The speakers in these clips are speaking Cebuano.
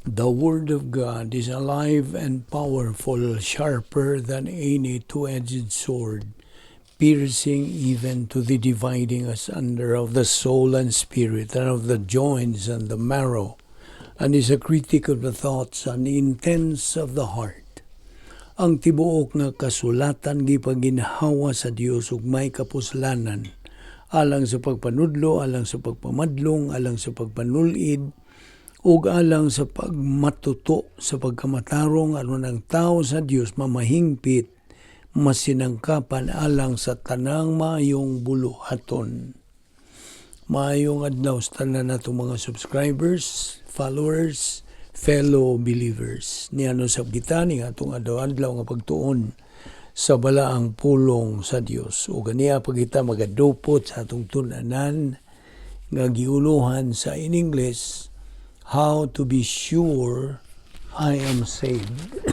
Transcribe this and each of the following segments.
The Word of God is alive and powerful, sharper than any two-edged sword, piercing even to the dividing asunder of the soul and spirit, and of the joints and the marrow, and is a critic of the thoughts and intents of the heart. Ang tibuok nga kasulatan gipaginhawa sa Dios ug may kapuslanan alang sa pagpanudlo, alang sa pagpamadlong, alang sa pagpanulid, ug alang sa pagmatuto sa pagkamatarong, aron ang tao sa Dios mamahingpit, masinangkapan alang sa tanang maayong buluhaton. Maayong adlaw sa tanan natong mga subscribers, followers, fellow believers. Niano sab kita ning atong adlaw-adlaw nga pagtuon sa balaang pulong sa Dios. Ug ania pa kita magadupot sa atong tun-anan nga giuluhan sa in English, "How to be sure I am saved."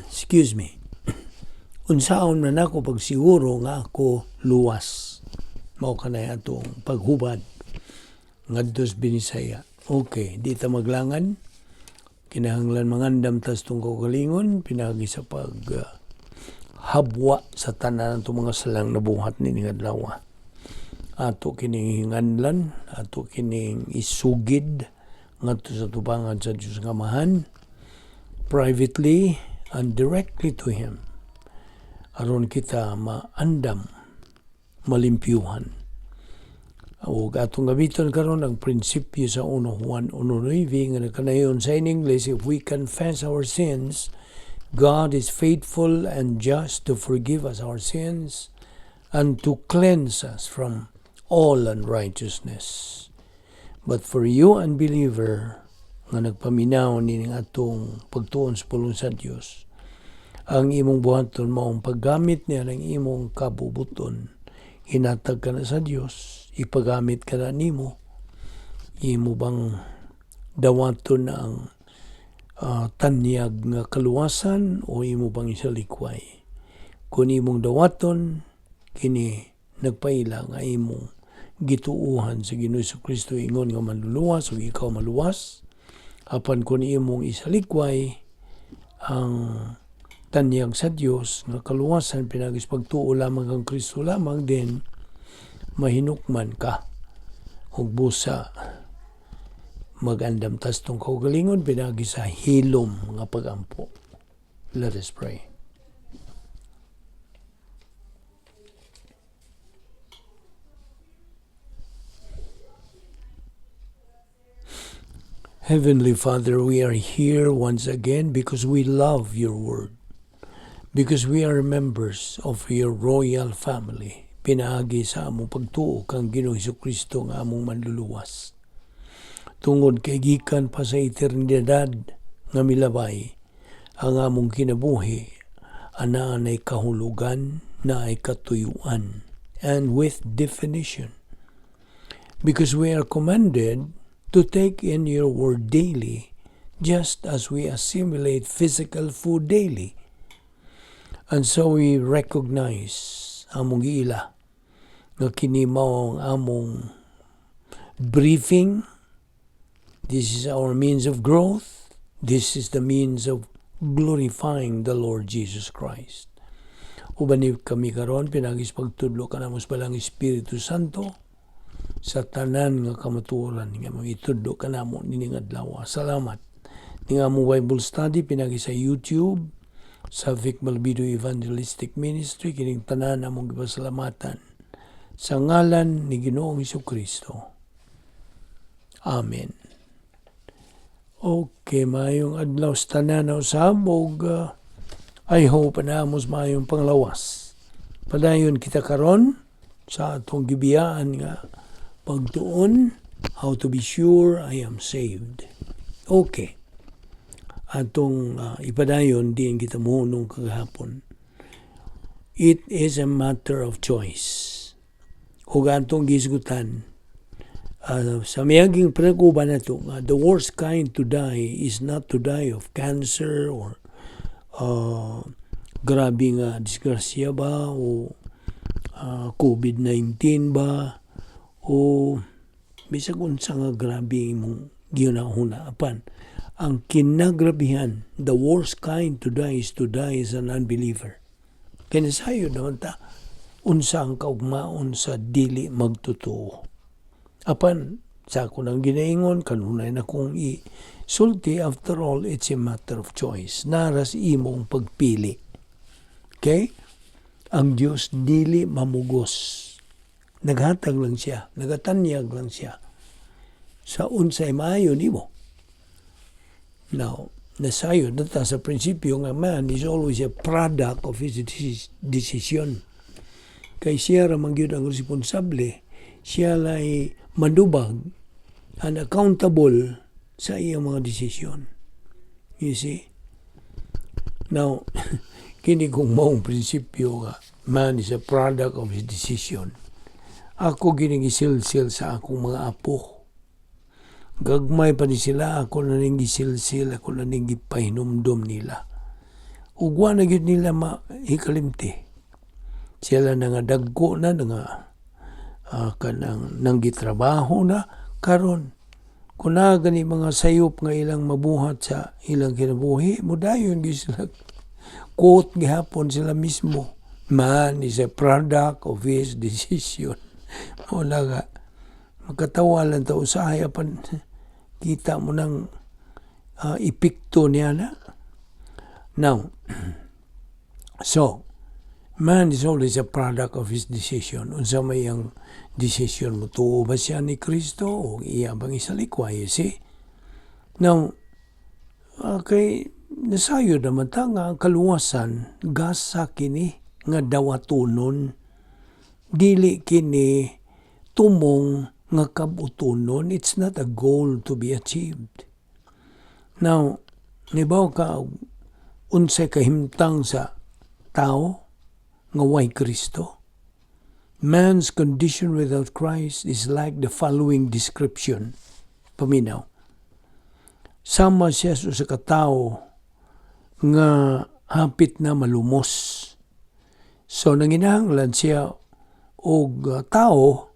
Excuse me. Unsaon man ako pagsiguro nga ako luwas? Mao kanay atong paghubad ngadto sa Binisaya. Okay, di ta maglangan. Kinahanglan mangandam tas tong kaugalingon pinaagi sa pag habwa sa tanan atong mga salang nabuhat nining adlaw. Ato kining hinganlan, ato kining isugid ngadto sa tubangan sa Dios nga Amahan, privately and directly to Him, aron kita maandam, malimpyuhan. Ug atong gamiton karon ang prinsipyo sa 1 Juan 1:9 nga nakanayon sa in English, "If we confess our sins, God is faithful and just to forgive us our sins and to cleanse us from all unrighteousness." But for you, unbeliever, nga nagpaminaw nining atong pagtuon sa pulong sa Dios, ang imong buhaton mao ang paggamit niya ng imong kabubuton. Hinatag ka na sa Dios, ipagamit ka na nimo. Imo bang dawaton na ang tanyag nga kaluwasan o imo bang isalikway? Kung imong dawaton, kini nagpaila nga imong gituuhan sa Ginoo Kristo ingon nga manluluwas ug ikaw maluwas. Apan kung imong isalikway ang tanyag sa Dios nga kaluwasan pinaagi sa pagtuo lamang kang Kristo lamang, din mahinukman ka ug busa magandam tas tong kaugalingon pinaagi sa hilom nga pagampo. Let us pray. Heavenly Father, we are here once again because we love your word, because we are members of your royal family. Pinaagi sa among pagtuo kang Ginoong Kristo nga among manluluwas. Tungod kay gikan pa sa eternidad nga milabay, ang among kinabuhi anaa nay kahulugan, naay katuyuan, and with definition. Because we are commanded to take in your word daily, just as we assimilate physical food daily. And so we recognize, among giila nga kini mao ang among briefing. This is our means of growth. This is the means of glorifying the Lord Jesus Christ. Uban ni kami karon pinaagi sa pagtudlo kanamo sa Balaang Espiritu Santo sa tanan nga kamatuoran nga mga kanamo nining adlaw. Salamat. Ning among Bible study pinaagi sa YouTube sa Vic Malbido Evangelistic Ministry, kining tanan among gipasalamatan sa ngalan ni Ginoong Kristo. Amen. Okay, maayong adlaw sa tanan usab ug I hope na amos maayong panglawas. Padayon kita karon sa atong gibiyaan nga pagtuon, "How to be sure I am saved." Okay. Atong ipadayon diin kita mohunong kagahapon. It is a matter of choice. Ug atong gisgutan sa miaging panag-uban nato nga the worst kind to die is not to die of cancer or grabe nga disgrasya ba o COVID-19 ba o bisag unsa nga grabe imong Gihuna-huna. Apan ang kinagrabihan, the worst kind to die is to die as an unbeliever. Kay nasayod naman ta unsa ang kaugmaon sa dili magtotoo. Apan sa ako nang ginaingon, kanunay na kong isulti, after all, it's a matter of choice. Naa ra sa imong pagpili. Okay? Ang Diyos dili mamugos. Naghatag lang siya, nagatanyag lang siya sa unsay maayo nimo. Now, nasayod na ta sa prinsipyo nga man is always a product of his decision. Kay siya ra man gyud ang responsable, siya lay manubag and accountable sa iyang mga desisyon. You see? Now, kini kung maong prinsipyo nga man is a product of his decision. Ako gining isilsil sa akong mga apo. Gagmay pa ni sila, ako na ning gisilsil, ako na ning gipahinumdom nila. Ug wa na gyud nila mahikalimti. Sila na nga dagko na, nga kanang nanggitrabaho na karon, kung naa gani mga sayop nga ilang mabuhat sa ilang kinabuhi, mudayon gyud sila, quote gihapon sila mismo, "Man is a product of his decision." Mao na nga makatawa lang ta usahay, apan kita mo nang epekto niya na. Now, so man is always a product of his decision. Unsa may ang decision mo, tuo ba siya ni Kristo o iya bang isalikway, you see? Now, kay nasayod naman ta nga ang kaluwasan gasa kini nga dawatonon, dili kini tumong nga kabutonon. It's not a goal to be achieved. Now, nibaw ka unsay kahimtang sa tao nga way Kristo? Man's condition without Christ is like the following description. Paminaw. Sama siya sa usa ka tawo nga hapit na malumos. So nanginahanglan siya og tao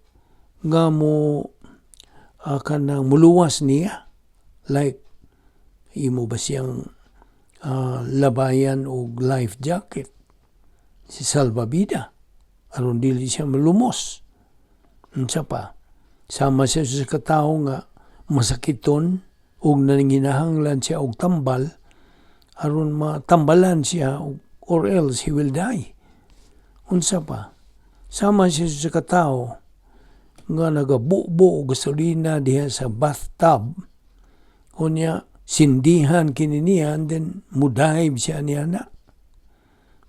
nga mo kanang muluwas niya, like imo ba siyang labayan og life jacket, si salbabida, aron dili siya malumos. Unsa pa? Sama siya sa katawo nga masakiton ug nanginahanglan siya og tambal aron matambalan siya or else he will die. Unsa pa? Sama siya sa katawo nga nagabubo og gasolina diha sa bathtub, unya sindihan kini niya and then mudive siya niya na.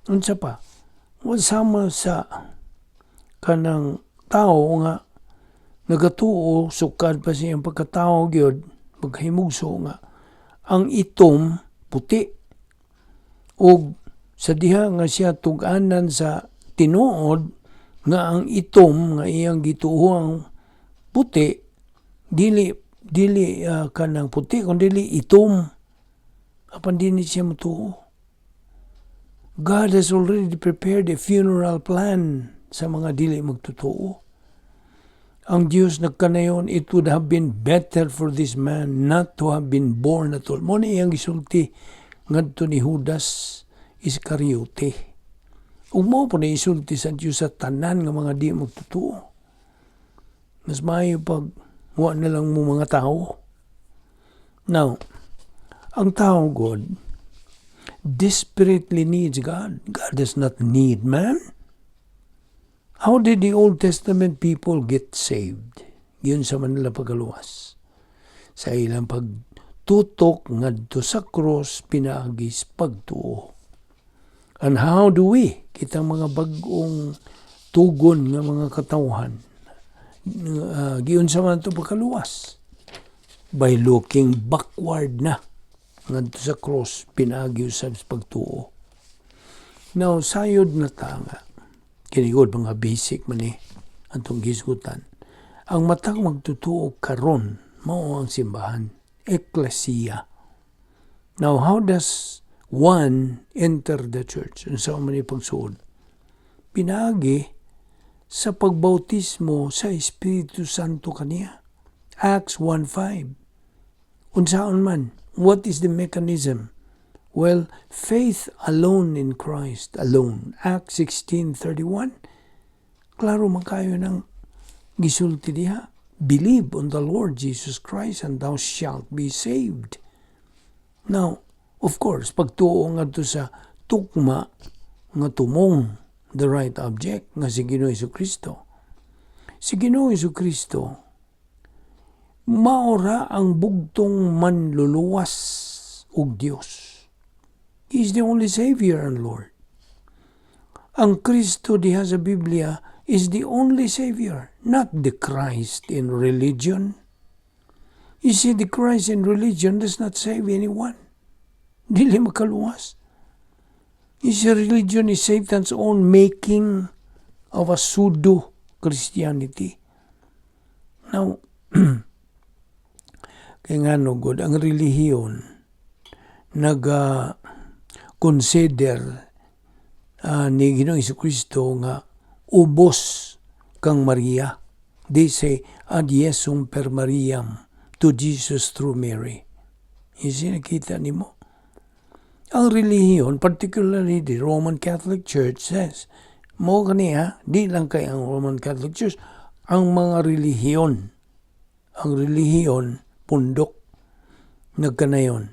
Unsa pa? Well, sama sa kanang tao nga nagatuo sukad pa siyang pagkatao gyud, pagkahimugso, nga ang itom puti, ug sa diha nga siya tug-anan sa tinuod nga ang itom nga iyang gituohang puti dili kanang puti kun dili itom, apan dili siya motuo. God has already prepared a funeral plan sa mga dili magtotoo. Ang Diyos nagkanayon, "It would have been better for this man not to have been born at all." Mao ni iyang gisulti ngadto ni Judas Iscariote. Ug mao po na isulti sa Diyos sa tanan nga mga di magtotoo. Mas maayo pag wa na lang mo mga tao. Now, ang tao God desperately needs God. God does not need man. How did the Old Testament people get saved? Giunsa man nila pagkaluwas? Sa ilang pagtutok ngadto sa cross pinaagi sa pagtuo. And how do we, kitang mga bag-ong tugon nga mga katawhan, giunsa man to pagkaluwas? By looking backward na ngadto sa cross pinaagi usab sa pagtuo. Now, sayod na ta nga kini gud mga basic man ni atong gisgutan. Ang matag magtutuo karon mao ang simbahan, ecclesia. Now, how does one enter the church? Unsa man ni pagsuod? Pinaagi sa pagbautismo sa Espiritu Santo kaniya. Acts 1:5. Unsaon man? What is the mechanism? Well, faith alone in Christ alone. Acts 16:31. Klaro man kayo ng gisulti diha. "Believe on the Lord Jesus Christ and thou shalt be saved." Now, of course, pagtuo ngadto sa tukma nga tumong, the right object nga si Ginoo Kristo. Si Ginoo Kristo maora ang bugtong manluluwas ug Dios. He is the only Savior and Lord. Ang Kristo diha sa Biblia is the only Savior, not the Christ in religion. You see, the Christ in religion does not save anyone. Dili makaluwas. You see, religion is Satan's own making of a pseudo Christianity. Now, kay ngano gud ang relihiyon naga consider ni Ginoong Kristo nga ubos kang Maria? They say, "Ad Jesum per Mariam," to Jesus through Mary. You see, nakita nimo? Ang relihiyon, particularly the Roman Catholic Church, says, mo kaniya, di lang kay ang Roman Catholic Church, ang mga relihiyon, ang relihiyon, pundok, nagkanayon.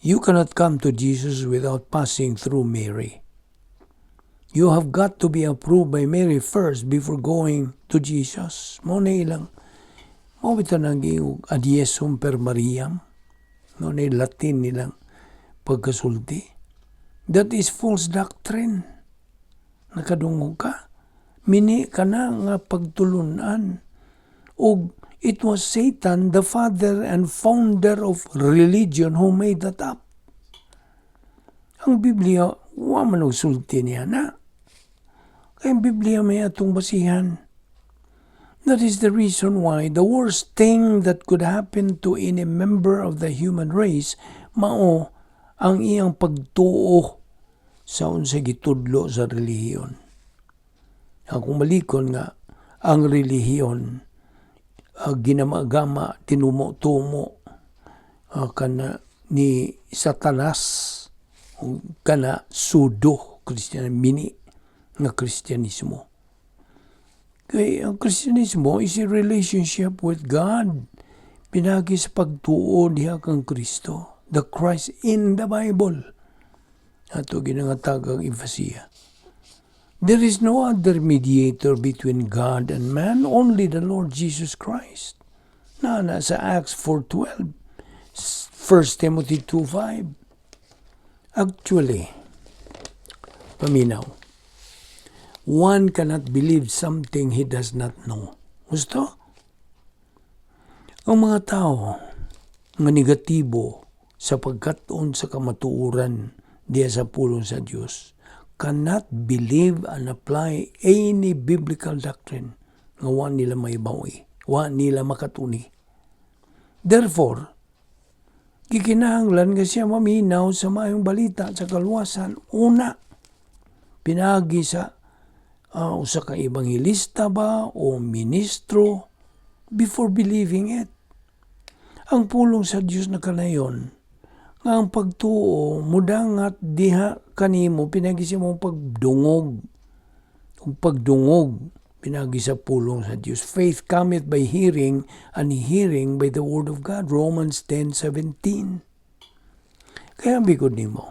You cannot come to Jesus without passing through Mary. You have got to be approved by Mary first before going to Jesus. Mo na ilang, mo bitaw nang "Ad Jesum per Mariam." No na Latin nilang pagkasulti. That is false doctrine. Nakadungog ka? Mini ka na nga pagtulunan. Og it was Satan, the father and founder of religion, who made that up. Ang Biblia, wa man og sulti niya na. Kaya ang Biblia may atong basihan. That is the reason why the worst thing that could happen to any member of the human race mao ang iyang pagtuo sa unsay gitudlo sa relihiyon. Akong malikon nga ang relihiyon ginamagama, tinumo-tumo kana ni Satanas kana pseudo Christian, mini nga Kristyanismo. Kay ang Kristyanismo is a relationship with God. Pinagi sa pagtuo diha kang Kristo. The Christ in the Bible. Ato ginangatag ang emphasia. There is no other mediator between God and man, only the Lord Jesus Christ. Na sa Acts 4:12, 1 Timothy 2:5. Actually, paminaw, one cannot believe something he does not know. Gusto? Ang mga tao nga negatibo sa pagkat-on sa kamatuoran diya sa pulong sa Dios cannot believe and apply any biblical doctrine nga wa nila mahibaw-i, wa nila makatuni. Therefore, gikinahanglan nga siya maminaw sa maayong balita sa kaluwasan una pinagi sa usa ka ebanghelista ba o ministro before believing it. Ang pulong sa Dios na kanayon nga ang pagtuo mudangat diha kanimo pinagi sa imong pagdungog ug pagdungog pinagi sa pulong sa Dios. Faith cometh by hearing and hearing by the word of God. Romans 10:17. Kaya bigod nimo,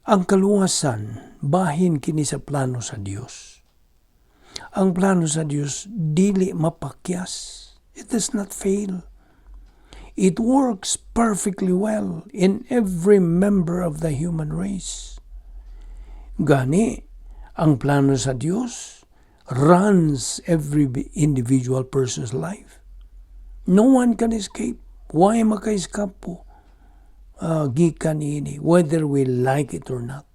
ang kaluwasan bahin kini sa plano sa Dios. Ang plano sa Dios dili mapakyas. It does not fail. It works perfectly well in every member of the human race. Gani, ang plano sa Dios runs every individual person's life. No one can escape. Why maka-escape po gikan ini, whether we like it or not?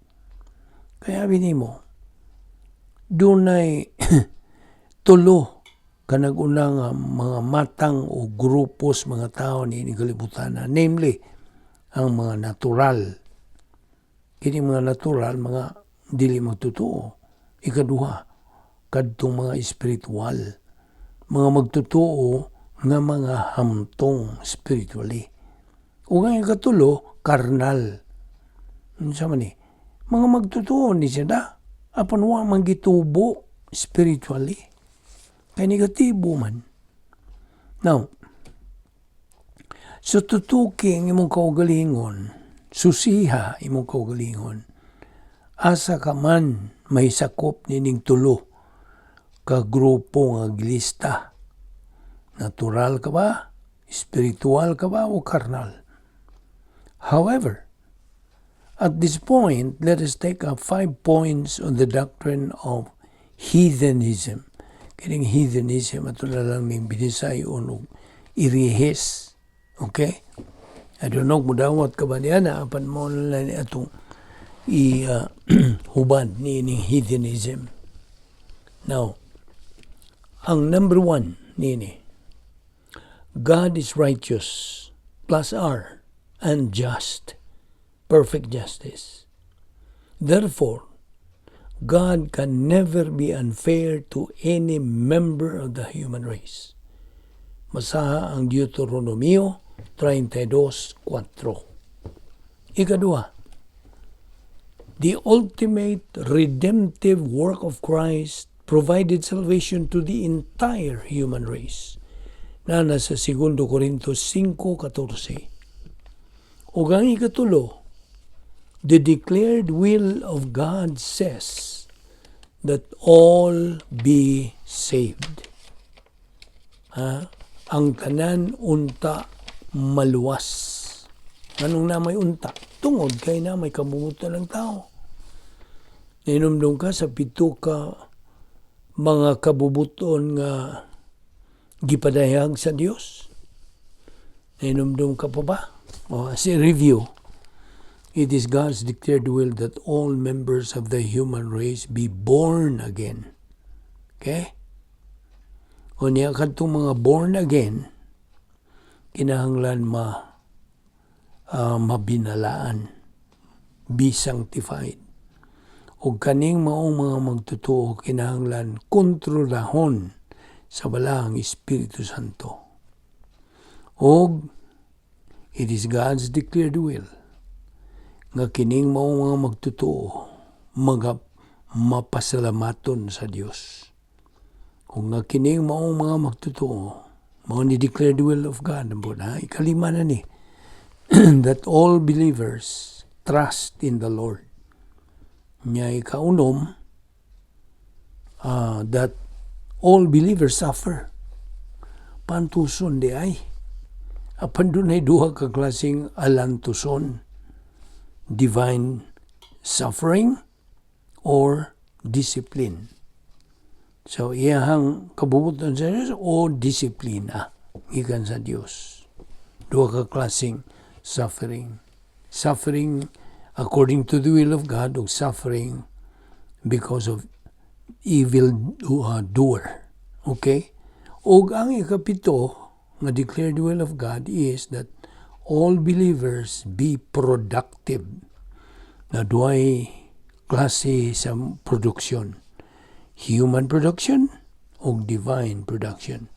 Kaya mo, dunay tulo kanag-una nga mga matang o grupos mga tao ni kalibutan, namely ang mga natural. Kini mga natural, mga dili magtotoo. Ikaduha, kadtong mga espiritual, mga magtotoo nga mga hamtong spiritually. Ug ang ikatulo, karnal. Unsa man ni? Mga magtotoo ni sila, apan wa man gitubo spiritually. Kay negatibo man. Now, so tutuki ang imong kaugalingon, susiha imong kaugalingon, asa ka man may sakop nining tulo ka grupo nga gilista. Natural ka ba? Spiritual ka ba? O karnal? However, at this point, let us take up five points on the doctrine of heathenism. Kining heathenism, ato na lang ning binisayon og irihes. Okay? I don't know kung mudawat ka ba niya na, apan mao na lang ni atong i hubad ni ning heathenism. Now, ang number one nini, God is righteous, plus R, and just, perfect justice. Therefore, God can never be unfair to any member of the human race. Basaha ang Deuteronomio 32.4. Ikadua, the ultimate redemptive work of Christ provided salvation to the entire human race. Na nasa 2 Corintios 5.14. Ug ang ikatulo, the declared will of God says that all be saved. Ha? Ang tanan unta maluwas. Nganong na may unta? Tungod kay na may kabubut-on ang tao. Nahinumdum ka sa pito ka mga kabubuton nga gipadayag sa Dios. Nahinumdum ka pa ba? O, as a review, it is God's declared will that all members of the human race be born again. Okay? O niya kadtong mga born again, kinahanglan ma mabinalaan, be sanctified. O kaning maong mga magtotoo kinahanglan kontrolahon sa Balaang Espiritu Santo. Og it is God's declared will nga kining maong mga magtotoo maga mapasalamaton sa Dios. Kung nga kining maong mga magtotoo, mao ni declared will of God, na ikalima na ni, that all believers trust in the Lord. Nya ikaunom, that all believers suffer. Pantuson diay. Apan dunay duha ka klaseng alantuson: divine suffering or discipline. So, iyahang kabubuton sa Diyos o disiplina gikan sa Dios. Duha ka klaseng suffering. Suffering according to the will of God o suffering because of evil doer. Okay? Og ang ikapito nga declared will of God is that all believers be productive. Na duhay klase sa production. Human production o divine production.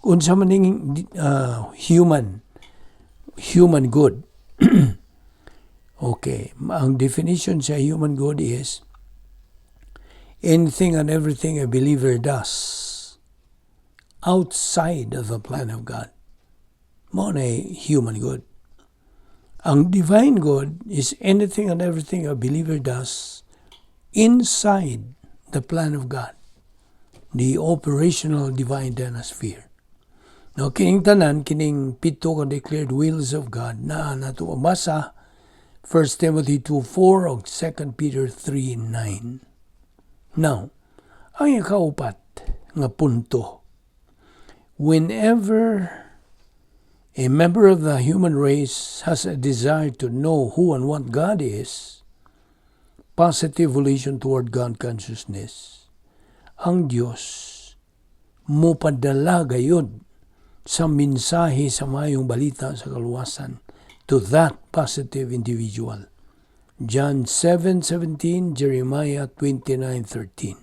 Unsa man ning human good? Okay, ang definition sa human good is anything and everything a believer does outside of the plan of God. Mao na human good. Ang divine good is anything and everything a believer does inside the plan of God, the operational divine dynasphere. No, kining tanan, kining pito ka declared wills of God na nato mabasa 1 Timothy 2:4 o 2 Peter 3:9. Now, ang ikaupat nga punto, whenever a member of the human race has a desire to know who and what God is, positive volition toward God consciousness, ang Diyos mopadala gayud sa mensahe sa mayong balita sa kaluwasan to that positive individual. John 7:17, Jeremiah 29:13.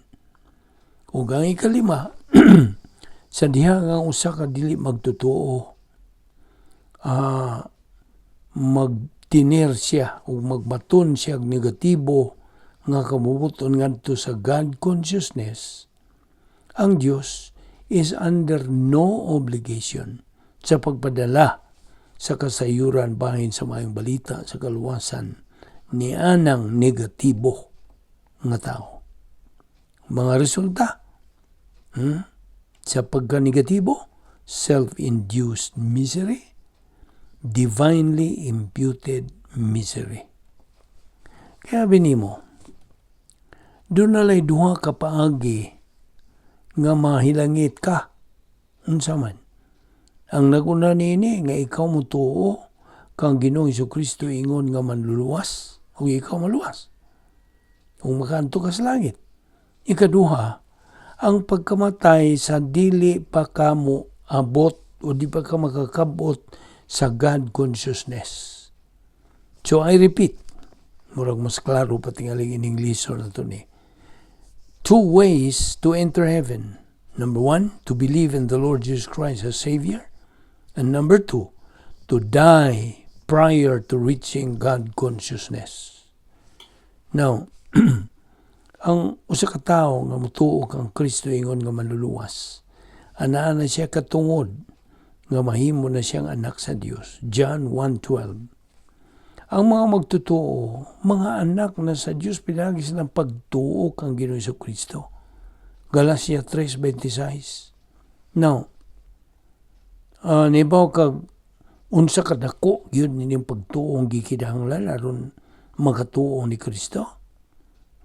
Ug ang ikalima, Sa diha nga usa ka dili magtotoo, magtiner siya o magbaton siya og negatibo nga kabubuton ngadto sa God consciousness, ang Dios is under no obligation sa pagpadala sa kasayuran bahin sa maayong balita sa kaluwasan ni anang negatibo nga tao. Mga resulta sa pagka-negatibo, self-induced misery, divinely imputed misery. Kaya binimo, duna lay duha ka paagi nga mahilangit ka. Unsa man? Ang naguna niini nga ikaw motuo kang Ginoong Kristo ingon nga manluluwas ug ikaw maluwas. Ug makaadto ka sa langit. Ikaduha, ang pagkamatay sa dili pa ka mo abot o di pa ka makakabot sa God consciousness. So I repeat, murag mas klaro pa tingaling in English na to ni. Two ways to enter heaven. Number one, to believe in the Lord Jesus Christ as Savior. And number two, to die prior to reaching God consciousness. Now, ang usa ka tawo nga motuo kang Kristo ingon nga manluluwas, anaa na siya katungod nga mahimo na siyang anak sa Dios. John 1:12. Ang mga magtotoo, mga anak na sa Dios pinaagi silang pagtuo kang Ginoong Kristo. Galacia 3:26. Now, nibaw kag unsa kadako gyud nining pagtuong gikinahanglan aron makatuo ni Kristo?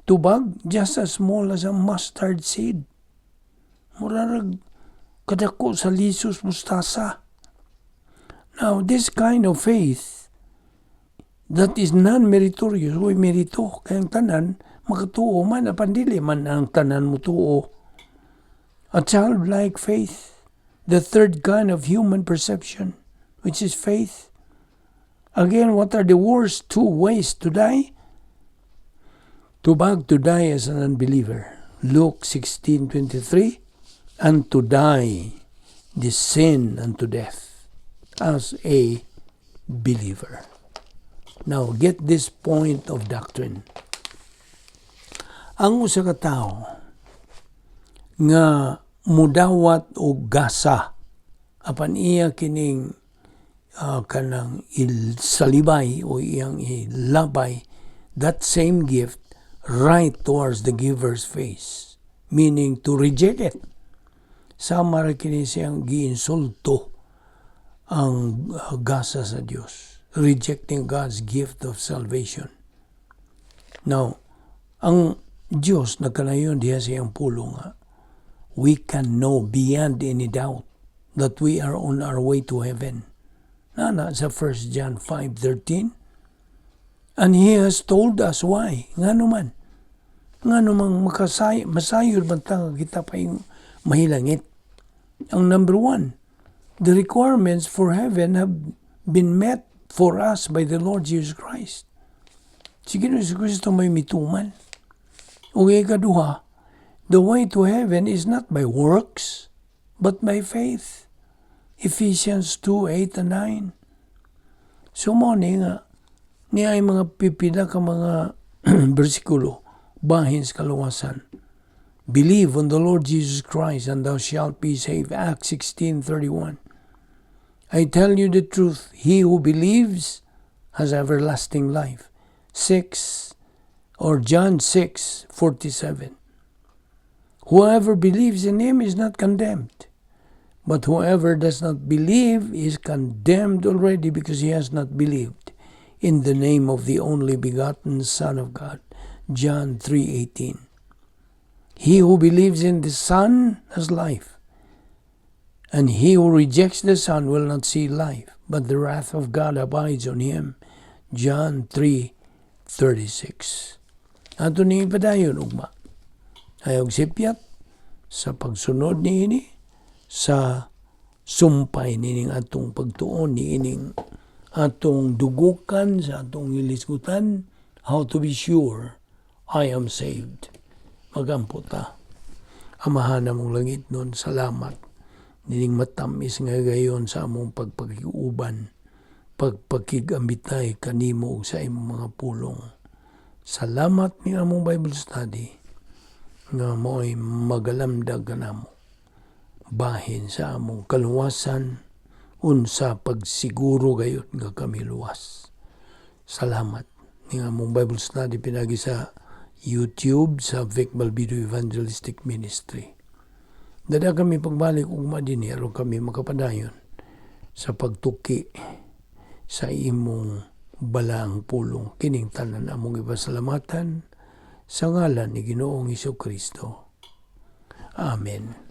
Tubag, just as small as a mustard seed. Murarag kadako sa lisos mustasa. Now, this kind of faith that is non-meritorious, way merito, kay ang tanan, makatuo man, apan dili man ang tanan motuo. A childlike faith, the third kind of human perception, which is faith. Again, what are the worst two ways to die? Tubag, to die as an unbeliever. Luke 16:23, and to die the sin unto death as a believer. Now, get this point of doctrine. Ang usa ka tawo nga mudawat og gasa apan iya kining kanang ilsalibay o iyang ilabay that same gift right towards the giver's face, meaning to reject it, sama ra kini siyang giinsulto ang gasa sa Dios, rejecting God's gift of salvation. Now, ang Dios nagkanayon diha sa iyang pulong nga we can know beyond any doubt that we are on our way to heaven. Nana sa 1 John 5:13. And He has told us why. Ngano man? Ngano mang masayod man ta nga kita pa yung mahilangit? Ang number one, the requirements for heaven have been met for us by the Lord Jesus Christ. Si Ginoong Kristo may mituman. Ug ikaduha, the way to heaven is not by works, but by faith. Ephesians 2:8 and 9. So mo ni nga, niya ay mga pipila ka mga bersikulo bahin sa kaluwasan. Believe on the Lord Jesus Christ and thou shalt be saved. Acts 16:31. I tell you the truth, he who believes has everlasting life. 6 or John 6:47. Whoever believes in him is not condemned. But whoever does not believe is condemned already because he has not believed in the name of the only begotten Son of God. John 3:18. He who believes in the Son has life. And he who rejects the Son will not see life, but the wrath of God abides on him. John 3:36. Ato ni padayon ugma. Ayaw sipyat sa pagsunod niini sa sumpay nining atong pagtuon niining atong dugukan sa atong hilisgutan, how to be sure I am saved. Magampo ta. Amahan namong langitnon, salamat. Nining matamis nga higayon sa among pagpakiuban, pagpakig-amitay kanimo ug sa imong mga pulong. Salamat ni among Bible study nga mo'y magalamdag kanamo bahin sa among kaluwasan, unsa pagsiguro gayud nga kami luwas. Salamat ning among Bible study pinagi sa YouTube sa Vic Balbido Evangelistic Ministry. Dada kami pagbalik ugma dinhi aron kami makapadayon sa pagtuki sa imong balaang pulong. Kining tanan among ipasalamatan sa ngalan ni Ginoong Kristo. Amen.